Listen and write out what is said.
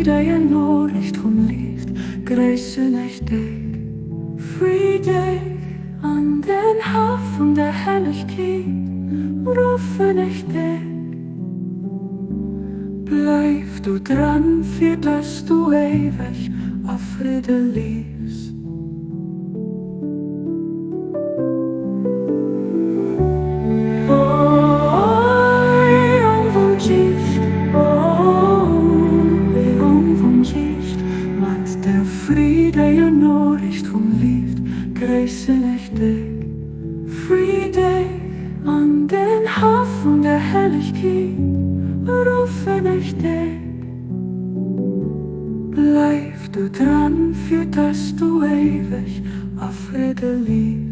Friede Noricht vum Liicht, gréissen ech dech. Fri dech an den Hafen der Hellegkeet, ruffen ech dech. Bleif du dran, fir dass du éiweg a Fridde liefs. Bleif du dran, fir dass du éiweg a Fridde liefs.